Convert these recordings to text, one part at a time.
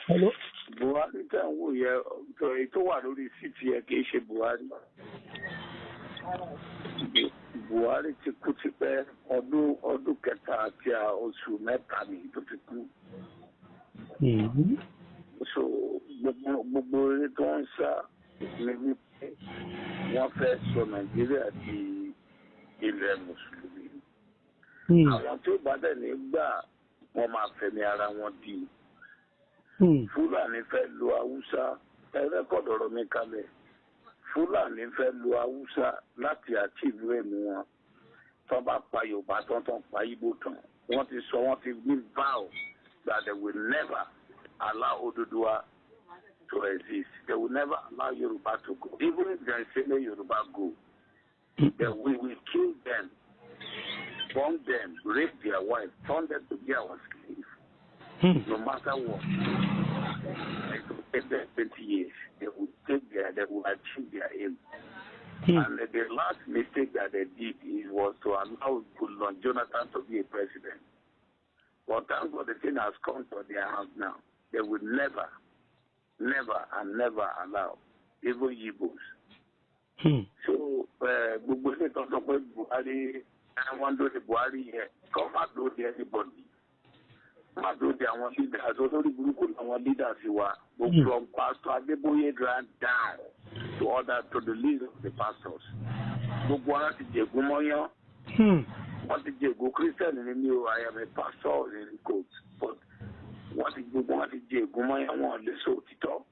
Hello. Buhari tẹ̀ ń wò yẹ, èyí tó wà lórí seat yẹ kì í ṣe Buhari. Buhari ti kú tipẹ́, ọdún 3 àti oṣù 3 nìyí tó ti kú. So gbogbo eré tó ń sá ni wípé wọ́n fẹ́ sọ Nàìjíríà di ilẹ̀ Mùsùlùmí. Àwọn tí ó bá dẹ̀ ní gbà, wọ́n máa fẹ̀mí ara wọn di. Fúlàní fẹ́ lo Haúsá. Ẹ record ọ̀rọ̀ mi kalẹ̀. Fúlàní fẹ́ lo Haúsá láti achieve aim wọn. Tó bá pa Yorùbá tán, tán pa Ìgbò tán, wọ́n ti sọ, wọ́n ti ní vow that they will never allow Oduduwa to exist. They will never allow Yoruba to go. Even if there is any Yoruba go, then we will kill them, bomb them, rape their wife, turn them to be our slave. No matter what. It will take them 20 years. They will achieve their aim. And the last mistake that they did was to allow Goodluck Jonathan to be a president. But thank God the thing has come to their hands now. They will never, never, and never allow even Igbos. So, gbogbo ilé tó sọ pé Buhari, wọ́n dúró de Buhari yẹn, kọ́ má dúró de anybody. Má dúró de àwọn leaders, olórí burúkú làwọn leaders wa. From Pastor Adeboye down to other to the lead of the pastors. Gbogbo wọn ti jẹ̀gún mọ́yán. Wọ́n ti jẹ̀gún. Christian ni mi o, I am a pastor in court, but wọ́n ti gbogbo wọn ti jẹ̀gún mọ́yán, wọn lè sọ òtítọ́.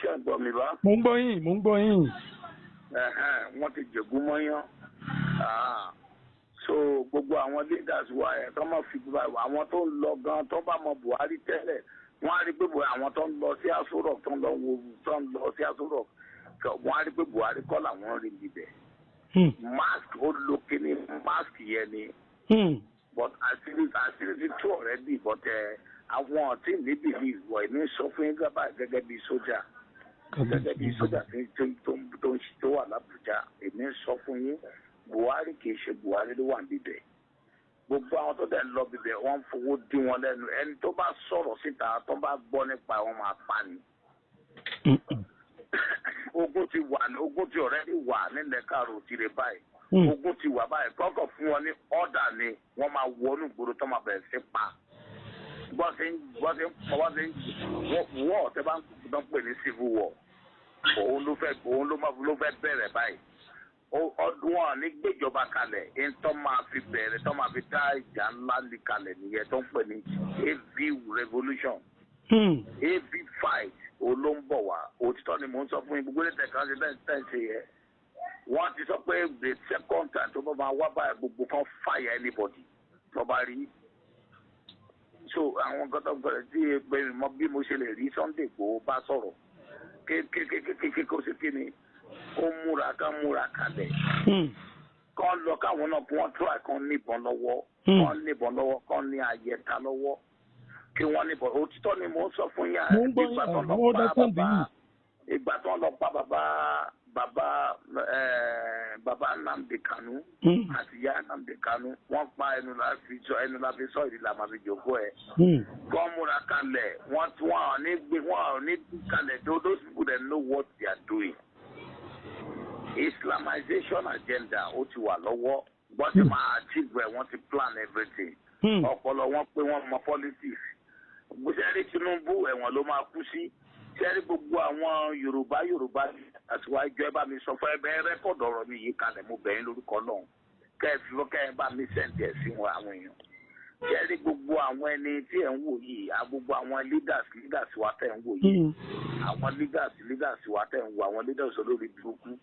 Ṣé ẹ gbọ́ mi bá? Mo ń gbọ́ yín, mo ń gbọ́ yín. Wọ́n ti jẹ̀gún mọ́yán. So gbogbo àwọn leaders wa ẹ̀ tó máa fi àwọn tó ń lọ gan tó bá mọ Buhari tẹ́lẹ̀, wọ́n á rí pé àwọn tó ń lọ sí Aso Rock, tó ń lọ wo, tó ń lọ sí Aso Rock, wọ́n á rí pé Buhari kọ́ làwọn rí níbẹ̀. Mask ó lo kíní mask yẹn ni, but àṣírí ti tú already, but àwọn tí ní believe wọ̀. Èmi sọ fún yín gẹ́gẹ́ bí sójà, gẹ́gẹ́ bí sójà tó wà l'Ábùjá, èmi sọ fún yín, Buhari kì í ṣe Buhari ló wà níbẹ̀. Gbogbo àwọn tó dẹ̀ ń lọ bíbẹ̀, wọ́n ń fowó dín wọn lẹ́nu. Ẹni tó bá sọ̀rọ̀ síta, tó bá gbọ́ nípa wọn, máa pa ni. Ogun ti wà ní, ogun ti already wà nílẹ̀ káàró òjìrè báyìí. Ogun ti wà báyìí. Kọ́kọ́ fún wọn ní order ni, wọ́n máa wọnú ìgboro tó máa bẹ̀rẹ̀ sí pa. Bọ́sẹ̀ ń wọ́ ọ̀tẹ́ bá ń pè ní civil war, òun ló máa ló fẹ́ bẹ̀rẹ̀ báyìí. Ọdún wọn ní gbéjọba kalẹ̀ ń tọ́ máa fi bẹ̀rẹ̀, tọ́ máa fi dá ìjà ńlá ní kalẹ̀ nìyẹn, tó ń pè ní heavy revolution, heavy fight, òun ló ń bọ̀ wá. Òtítọ́ ni mò ń sọ fún yín. Gbogbo ilé tẹ̀ka ṣe bẹ́ẹ̀ tẹ̀ ń ṣe yẹ, wọ́n ti sọ pé the second time tó bá máa wá báyìí, gbogbo kan fire anybody tó bá rí. So àwọn nǹkan tó gbọ́dọ̀ tí pé mọ bí mo ṣe lè rí Sunday Igboho bá sọ̀rọ̀ kékékékéké, kó sí kí ni kó múra, ká múra kalẹ̀, kán lọ, káwọn náà kí wọ́n try, kán níbọn lọ́wọ́, kán níbọn lọ́wọ́, kán ní ayẹta lọ́wọ́, kí wọ́n níbọn. Òtítọ́ ni mò ń sọ fún yín. Mo ń gbọ́ Ìgbà tó lọ àwọn pa understand bàbá yìí. Ìgbà tó lọ pa bàbá Nnamdi Kanu àti ìyá Nnamdi Kanu, wọ́n pa ẹnu la fi sọ, ẹnu la fi sọ, ìdí la máa fi jòkó ẹ̀. Kọ́ múra kalẹ̀. Wọ́n tí wọ́n ò ní gbé, wọ́n ò ní gbé kalẹ̀. Those people, they know what they are doing. Islamization agenda ó ti wà lọ́wọ́. Wọ́n ti máa achieve ẹ̀, wọ́n ti plan everything. Ọpọlọ wọn pé, wọ́n mọ politics. Sẹ́rí Tinubu, ẹ̀wọ̀n ló máa kú sí. Sẹ́rí gbogbo àwọn Yorùbá, Yorùbá àtiwájú, ẹ bá mi sọ fún ẹ bẹ́ẹ̀, record ọ̀rọ̀ mi yìí kalẹ̀. Mo bẹ̀ yín lórúkọ náà, kẹ́ ẹ fi kẹ́ ẹ bá mi send ẹ̀ sí wọn, àwọn èèyàn. Sẹ́rí gbogbo àwọn ẹni tí ẹ̀ ń wò yìí, gbogbo àwọn leaders wa tẹ̀ ń wò yìí, àwọn leaders wa tẹ̀ ń wò, àwọn leaders olórí burúkú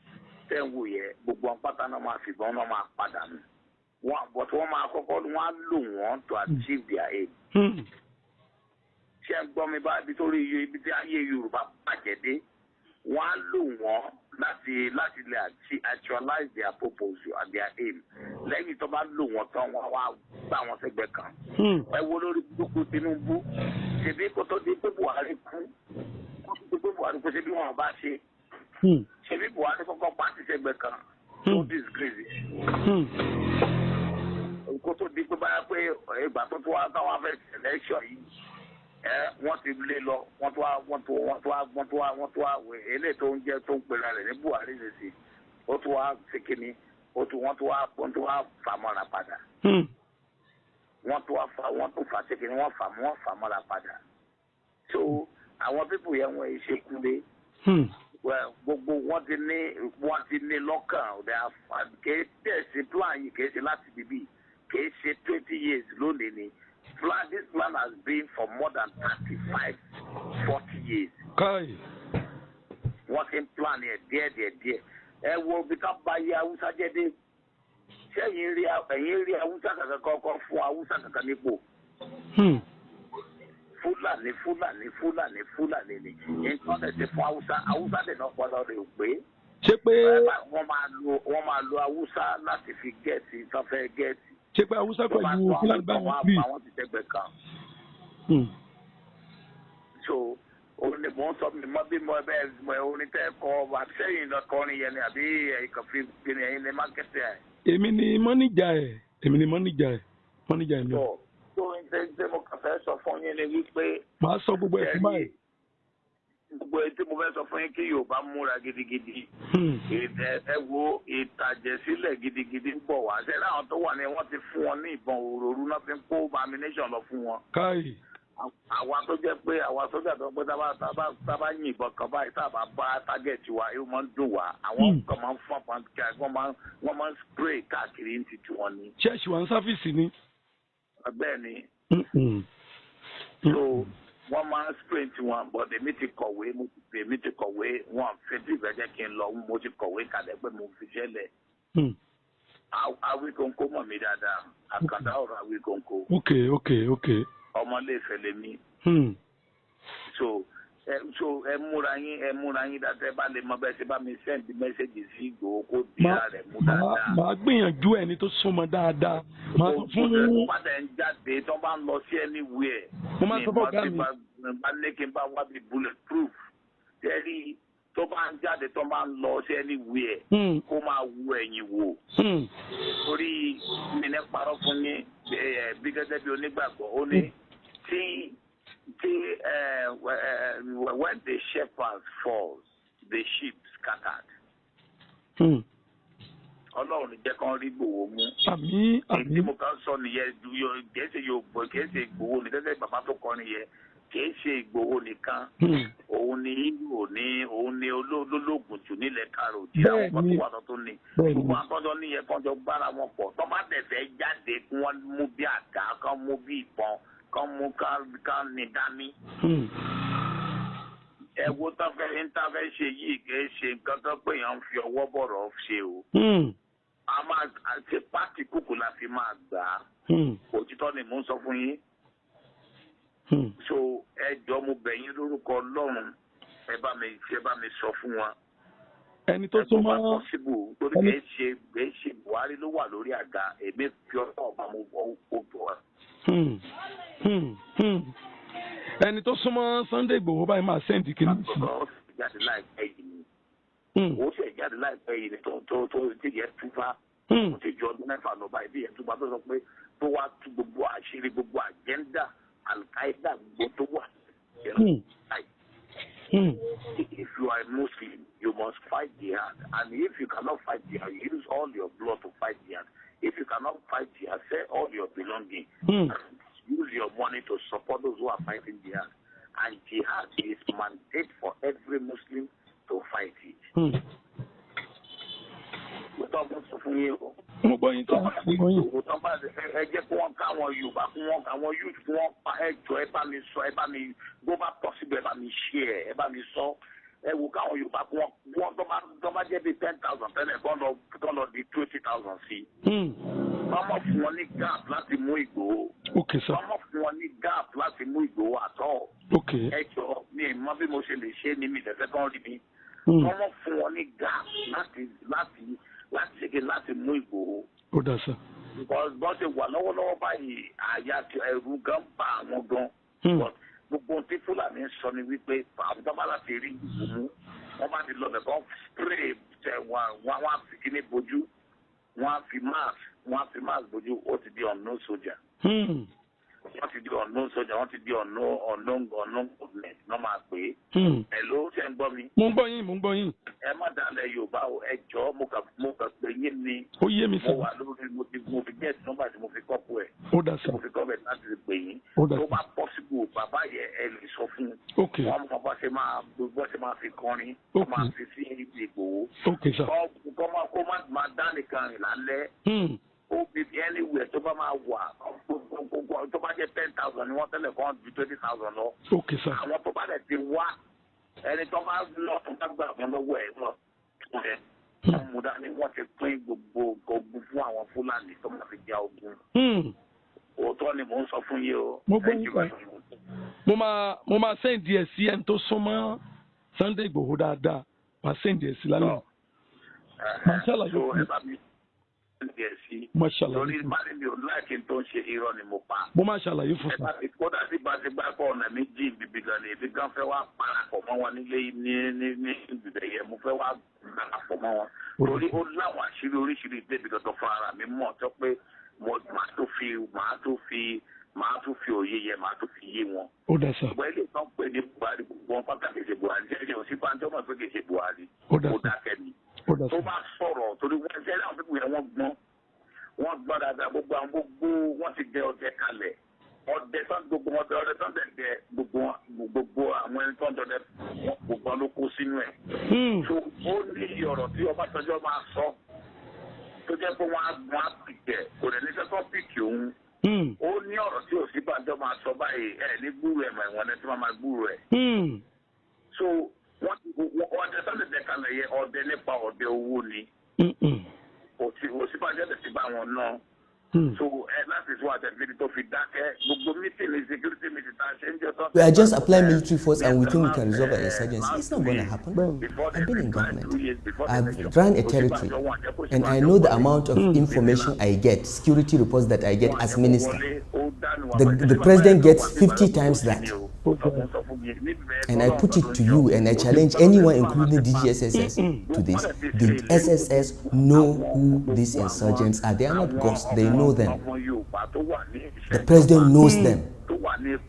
tẹ̀ ń wò yẹ, gbogbo wọn pátá náà máa fìbọn náà máa padà nù wọn, but wọ́n máa kọ́kọ́ wọ́n á lò wọ́n to achieve their aim. Ṣé ń gbọ́ mi bá? Ibi tó rí ibi tí ayé Yorùbá bàjẹ́ dé, wọ́n á lò wọ́n láti lè actualize their purpose and their aim. Lẹ́yìn tó bá lò wọ́n tán, wọ́n wá gbá wọn sẹ́gbẹ̀ẹ́ kan. Ẹ wo lórí burúkú Tinubu. Ṣèbí kó tó di pé Buhari kú, kó tó di pé Buhari kú, ṣebí wọn bá ṣe, ṣebí Buhari kọ́kọ́ pàṣẹ sẹ́gbẹ̀ẹ́ kan tó disgrace, kó tó di pé báyà pé ìgbà tó tó wá táwọn afẹ́ election yìí. Ẹ wọ́n ti lé lọ, wọ́n tó wá wọ́n tó wọ́n tó wá wọ́n tó wá wọ́n tó wá eléyìí tó ń jẹ́ tó ń pera rẹ̀ ní Buhari nìsín, ó tó wá ṣe kíni, ó tó wọ́n tó wá wọ́n tó wá fà mọ́ra padà. Wọ́n tó wá fà wọ́n tó fà ṣe kíni, wọ́n fà mọ́ra padà. So àwọn people yẹn, wọ́n ṣe kúlé. Gbogbo wọ́n ti ní lọ́kàn. Kìí tẹ̀sí plan yìí, kìí ṣe láti bíbí, kìí ṣe 20 years lónìí ni plan. This plan has been for more than 35, 40 years. Káì. Wọ́n ti ń plan yẹn díẹ̀ díẹ̀ díẹ̀. Ẹ wo ibi ká bá yé Haúsá jẹ́ dé. Sẹ́yìn rí, ẹ̀yìn rí Haúsá kankan kọ́kọ́ fún Haúsá kankan nípò? Fúlàní, Fúlàní, Fúlàní, Fúlàní ni. Nǹkan tẹ̀ sí fún Haúsá, Haúsá dẹ̀ náà pọ̀ lọ́rẹ̀ ò pé. Ṣé pé Wọ́n máa lo Haúsá láti fi get tó fẹ́ get. Ṣé pé Haúsá pẹ̀lú Fúlàní bá wọn bí? Àwọn ti tẹ́gbẹ̀ kan. So òun ni mò ń sọ, mi mọ bí mo bẹ́ẹ̀ mọ orin tẹ́ kọ àtẹ̀yìn lọ kọrin yẹn ni, àbí ẹ̀yìn fi gbin ẹ̀yin ní market ẹ̀? Èmi ni mọ́níjà ẹ̀, èmi ni mọ́níjà ẹ̀, mọ́níjà ẹ̀ mi. Tó ń tẹ́ mo kàn fẹ́ sọ fún yín ni wípé Màá sọ gbogbo ẹ̀ fún báyìí. Gbogbo etí mo fẹ́ sọ fún yín, kí Yorùbá múra gidigidi. Ẹ wo, ìtàjẹ̀sílẹ̀ gidigidi ń bọ̀ wá. Ṣé láwọn tó wà ní, wọ́n ti fún wọn ní ìbọn òróró náà, fi ń kó ammunition lọ fún wọn. Káì. Àwa tó jẹ́ pé àwa sójà tó pé tábà yìnbọn kan báyìí, tábà bá target wa, yóò máa ń dùn wá. Àwọn kan máa ń fọ́n pàǹkì, wọ́n máa ń spray káàkiri ní ti tiwọn ni. Ṣẹ́ẹ̀ṣì wà ní service ni. Bẹ́ẹ̀ ni. So wọ́n máa ń spray tiwọn, but èmi ti kọ̀wé, èmi ti kọ̀wé. Wọn fi tí ìfẹ́ jẹ́ kí n lọ, mo ti kọ̀wé kalẹ̀ pé mo fi ṣẹlẹ̀. Awíkóńkó mọ̀ mí dáadáa, àkàndá ọ̀rọ̀ Awíkóńkó. ok. Ọmọlé Ifẹ̀ lèmi. So ẹ múra yín, ẹ múra yín dáadáa. Ẹ bá lè mọ bẹ́ẹ̀ ṣe bá mi send message sí Ìgbòho, kó dira rẹ̀ mú dáadáa. Màá gbìyànjú ẹni tó súnmọ́ dáadáa. Màá sọ fún Tó bá dẹ̀ ń jáde, tó bá ń lọ sí anywhere. Mo máa sọ fún ọ̀gá mi. Bá ní kí n bá wá bí bullet proof. Tẹ́lí tó bá ń jáde, tó bá ń lọ sí anywhere, kó máa wo ẹ̀yìn wò. Torí mi ní parọ́ fún yín, bí gẹ́gẹ́ bí onígbàgbọ́, ó ní tí when the shepherd falls, the sheep scattered. Ọlọ́run jẹ́ kán rí Ìgbòho mú. Àmín, àmín. Èyí tí mo kàn sọ nìyẹn. Kìí ṣe Yorùbá, kìí ṣe Ìgbòho ní gẹ́gẹ́ bàbá tó kọ́ nìyẹn, kìí ṣe Ìgbòho nìkan. Òun ni hero ní, òun ni olóògùn jù nílẹ̀ karo tí àwọn kan tó wà tó ní. Gbogbo àtọ́jọ́ níyẹn kan jọ gbára wọn pọ̀. Tó bá dẹ̀ fẹ́ jáde, kí wọ́n mú bí àdá, kán mú bí ìbọn, kán mú kán ní dání. Ẹ wo tá fẹ́ ń tá fẹ́ ṣe yìí, kìí ṣe nǹkan tó pé èèyàn ń fi ọwọ́ bọ̀rọ̀ ṣe o. A máa ṣe pátì kúkú la fi máa gbà á. Òtítọ́ ni mò ń sọ fún yín. So ẹ jọ, mo bẹ̀ yín lórúkọ Ọlọ́run, ẹ bá mi sọ fún wọn. Ẹni tó súnmọ́ Possible, torí kìí ṣe Buhari ló wà lórí àga. Èmi fi ọlọ́ọ̀ bá mo bọ̀ ó bọ̀. Ẹni tó súnmọ́ Sunday Igboho báyìí, máa send kìíní sí. Ó sì jáde láìpẹ́ yìí ni. Ó sì jáde láìpẹ́ yìí ni tó ti yẹ túbá. Ó ti ju ọdún 6 lọ báyìí bí yẹn túbá, tó sọ pé tó wá tú gbogbo àṣírí, gbogbo agenda Al-Qaeda, gbogbo tó wà. If you are a Muslim, you must fight jihad. And if you cannot fight jihad, use all your blood to fight jihad. If you cannot fight jihad, sell all your belongings. And use your money to support those who are fighting jihad. And jihad is mandate for every Muslim to fight it. Mo sọ fún yín o. Mo gbọ́ yín tán, mo gbọ́ yín. Tó bá ẹ jẹ́ kí wọ́n káwọn Yorùbá, kí wọ́n àwọn youth, kí wọ́n pa. Ẹ jọ, ẹ bá mi sọ, ẹ bá mi bó bá possible, ẹ bá mi share, ẹ bá mi sọ. Ẹ wo káwọn Yorùbá kí wọ́n tó bá jẹ́ bíi 10,000 tẹ́lẹ̀, kọ́ lọ di 20,000 sí. Wọ́n mọ̀ fún wọn ní gap láti mú Ìgbòho. Ok sir. Wọ́n mọ̀ fún wọn ní gap láti mú Ìgbòho àtọ̀. Ẹ jọ, mi mọ bí mo ṣe lè ṣe ní mi lẹ́fẹ̀ẹ́ kan rí mi. Wọ́n mọ̀ fún wọn ní gap láti ṣe kí láti mú Ìgbòho. Ó dà sir. Because bọ́n ṣe wà lọ́wọ́lọ́wọ́ báyìí, àyà ẹ̀rù gan bá àwọn gan. But gbogbo ohun tí Fúlàní ń sọ ni wípé àwọn tó bá láti rí Ìgbòho mú, wọ́n bá ti lọ bẹ̀, kọ́ spray tẹ wọn, wọ́n á fi kíní bojú, wọ́n á fi mask bójú, ó ti di unknown soldier. Wọ́n ti di unknown soldier, wọ́n ti di unknown government náà máa pè é. Ẹ ló ṣe ń gbọ́ mi. Mo ń gbọ́ yín, mo ń gbọ́ yín. Ẹ má dalẹ̀ Yorùbá o, ẹ jọ̀ọ́, mo kàn pé yín ni. Ó yé mi sir. Mo wà lórí, mo fi get nọ́mbà tí mo fi kọ́pù ẹ̀. Ó dà sir. Mo fi kọ́pù ẹ̀ láti pè yín. Ó dà sir. Tó bá possible, bàbá yẹn ẹ lè sọ fún un. Ok. Wọ́n mọ bó ṣe máa fi kọrin. Ok. Wọ́n máa fi sí Ìgbòho. Ok sir. Kó má dá nìkan rìn lálẹ́. Ó bí anywhere tó bá máa wà, tó bá jẹ́ 10,000 ni wọ́n tẹ́lẹ̀ kọ́ ju 20,000 lọ. Ok sir. Àwọn tó bá dẹ̀ ti wá, ẹni tó bá lọ tó bá gbà wọn lọ́wọ́ ẹ̀ wọ́n tó ẹ̀ wọ́n mú dání, wọ́n ti pín gbogbo ogun fún àwọn Fúlàní tó máa fi ja ogun. Òótọ́ ni mò ń sọ fún yín o. Mo gbọ́ yín sir. Mo máa send ẹ̀ sí ẹni tó súnmọ́ Sunday Igboho dáadáa, máa send ẹ̀ sí lálẹ́. Máa ṣàlàyé fún mi. Mo ṣàlàyé torí báyìí mi ò láìkí tó ń ṣe, irọ́ ni mo pa. Mo máa ṣàlàyé fún sa. Kódà tí bá ti gbá pọ̀ ọ̀nà méjì bíbí gan ni èmi gan fẹ́ wá parapọ̀ mọ́ wọn nílé ní ibìbẹ̀ yẹn, mo fẹ́ wá parapọ̀ mọ́ wọn. Torí ó láwọn àṣírí oríṣiríṣi débi dandan fún ara mi mọ̀ tó pé màá tó fi òye yẹn, màá tó fi yé wọn. Ó dà sá. Ṣùgbọ́n ilé ìtàn pè ní Buhari, gbogbo wọn pátá kìí ṣe Buhari, jẹ́jẹ́ òsì pàǹtí ọmọ pé kìí ṣe Buhari. Ó dà Ó sá. dákẹ́ ni. Ó dà Tó sá. bá sọ̀rọ̀ torí wọ́n ṣe láwọn pípọ̀ yẹn, wọ́n gbọ́n dáadáa, gbogbo àwọn gbogbo wọ́n ti dẹ ọdẹ kalẹ̀, ọdẹ tán, gbogbo wọn ọdẹ tán dẹ̀ gbogbo wọn, gbogbo àwọn ẹni tán dọdẹ wọn, gbogbo wọn ló kó sínú ẹ̀. So ó ní ọ̀rọ̀ tí Ọbásanjọ́ máa sọ tó jẹ́ pé wọ́n á pìkì ẹ̀, kò dẹ̀ ní sẹ́kọ̀ pìkì òun. Ó ní ọ̀rọ̀ tí Ọ̀ṣínbàjò máa sọ báyìí, ẹ̀ ní gbúrò ẹ̀ mọ̀, ìwọ̀n ẹ̀ tí wọ́n máa gbúrò ẹ̀. So wọ́n ti ọdẹ tán dẹ̀ kalẹ̀ yẹ, ọdẹ nípa ọdẹ owó ni. Ọ̀ṣínbàjò dẹ̀ ti bá wọn náà. So ẹ láti sọ àtẹ̀fíbi tó fi dákẹ́ gbogbo meeting ní security meeting tá a ṣe ń jẹ́ tán. We are just applying military force and we think we can resolve our insurgency. It's not going to happen. I've been in government. I've run a territory and I know the amount of information I get, security reports that I get as minister. The president gets 50 times that. And I put it to you and I challenge anyone, including DGSSS, to this. The SSS know who these insurgents are. They are not ghosts. They know them. The president knows them.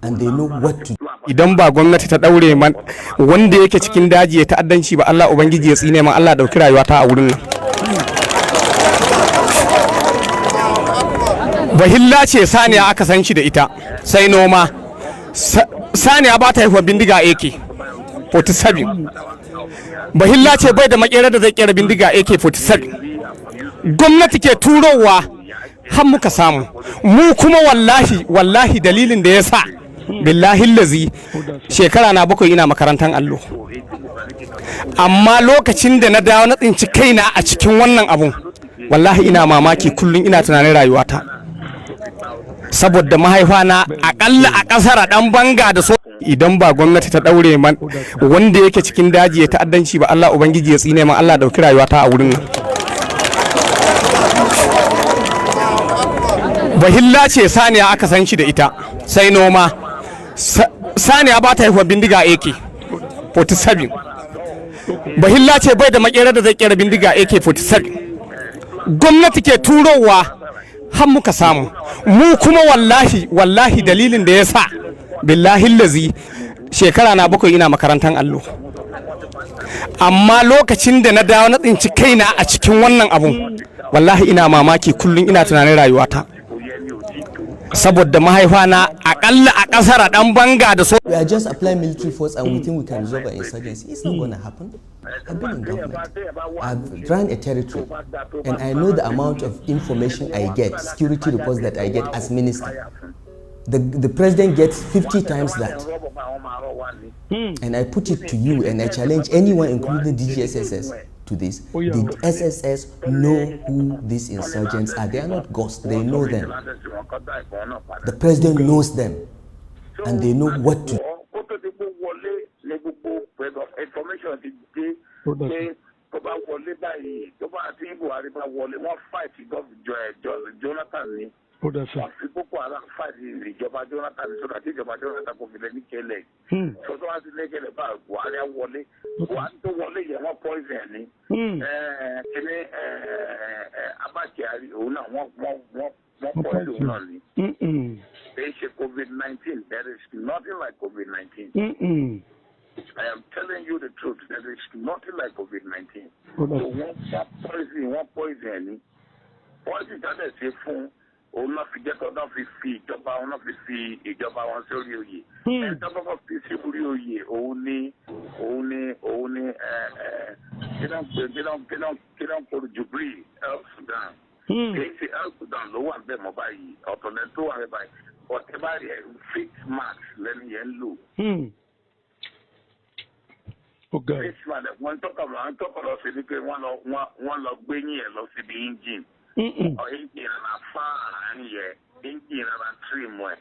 And they know what to do. Idan ba gwamnati ta daure man wanda yake cikin daji ya ta'addanci ba, Allah ubangiji ya tsine man, Allah dauki rayuwata a wurin nan. Bahilla ce saniya aka san shi da ita sai noma. Saniya ba ta haihuwa bindiga AK 47. Bahilla ce bai da makera da zai kera bindiga AK 47. Gwamnati ke turowa har muka samu mu kuma. Wallahi wallahi, dalilin da ya sa, billahi lazi, shekara na 7 ina makarantar allo, amma lokacin da na dawo na tsinci kaina a cikin wannan abun, wallahi ina mamaki, kullum ina tunanin rayuwata, saboda mahaifana akalla a kasar dan banga da so. Idan ba gwamnati ta daure man wanda yake cikin daji ya ta'addanci ba, Allah ubangiji ya tsine man, Allah dauki rayuwata a wurin nan. Bahilla ce saniya aka san shi da ita sai noma. Saniya ba ta haihuwa bindiga AK 47. Bahilla ce bai da makera da zai kera bindiga AK 47. Gwamnati ke turowa har muka samu mu kuma. Wallahi wallahi, dalilin da ya sa, billahi lazi, shekara na 7 ina makarantar allo, amma lokacin da na dawo na tsinci kaina a cikin wannan abun, wallahi ina mamaki, kullum ina tunanin rayuwata, saboda mahaifana akalla a kasar dan banga da so We are just applying military force and we think we can resolve our insurgency. It's not going to happen. I've been in government. I've run a territory and I know the amount of information I get, security reports that I get as minister. The president gets 50 times that. And I put it to you and I challenge anyone, including DGSSS, to this. The SSS know who these insurgents are. They are not ghosts. They know them. The president knows them. And they know what to do. Kó tó di pé wọlé ní gbogbo information ti dé pé tó bá wọlé báyìí, tó bá tí Buhari bá wọlé, wọ́n fight Jonathan ni. Ó dà sir. Wọ́n fi Boko Haram fight ìjọba Jonathan sódà tí ìjọba Jonathan kò fi lè ní kẹlẹ̀ sọtọ́ wá sí lẹ́kẹ̀lẹ̀ bá Buhari á wọlé. Buhari tó wọlé yẹn, wọ́n poison ni. Kíní Abba Kyari, òun náà wọ́n poison òun náà ni. Kì í ṣe COVID. COVID-19. There is nothing like COVID-19. I am telling you the truth. There is nothing like COVID-19. Ó dà So sir. Wọ́n poison ni. Poison tó dẹ̀ ṣe fún òun náà fi jẹ́ kó náà fi fi ìjọba wọn náà fi fi ìjọba wọn sórí oyè. Ẹni tó kọ́kọ́ fi sí orí oyè òun ni ẹ ẹ kí ló ń pè kí ló ń pè Jubril El Sudan. Kì í ṣe El Sudan ló wà bẹ́ẹ̀ mọ́ báyìí, ọ̀tọ̀ lẹ́ni tó wà bẹ́ẹ̀ báyìí. Ọ̀tẹ̀ báyìí ẹ̀ face mask lẹ́nu yẹn ń lò. Ó ga o. Face mask, wọ́n tọ́ka lọ sí ni pé wọ́n lọ gbé yín ẹ̀ lọ síbi engine. Ọ̀ engine rárá fá àárín yẹn, engine rárá trim ẹ̀.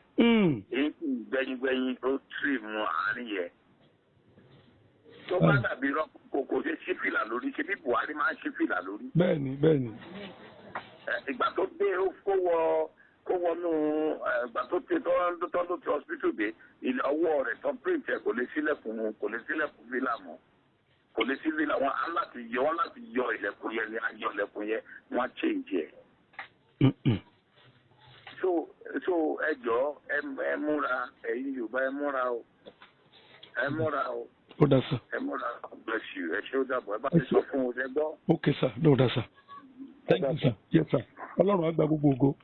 Engine gbẹ́yìngbẹ́yìn ó trim àárín yẹn. Tó bá dàbí irọ́, kò ṣe sí fìlà lórí, ṣe bí Buhari máa ń ṣí fìlà lórí. Bẹ́ẹ̀ni. Ìgbà tó dé, ó kó wọnú ìgbà tó ti tó tó tó ti hospital dé, ilẹ̀ ọwọ́ rẹ̀ tó print ẹ̀ kò lè sílẹ̀kùn fìlà mọ́, kò lè sí fìlà. Wọn á láti yọ wọn láti yọ ilẹ̀kùn yẹn ni, á yọ ilẹ̀kùn yẹn, wọ́n á change ẹ̀. So ẹ jọ̀ọ́, ẹ múra, ẹ̀yin Yorùbá, ẹ múra o, ẹ múra o. Ó dà sir. Ẹ múra. God bless you. Ẹ ṣé, ó dàbọ̀. Ẹ bá ti sọ fún o, ṣẹ gbọ́. Ok sir, no, dà sir. Thank you, sir. Yes sir. Ọlọ́run á gba gbogbo ògo.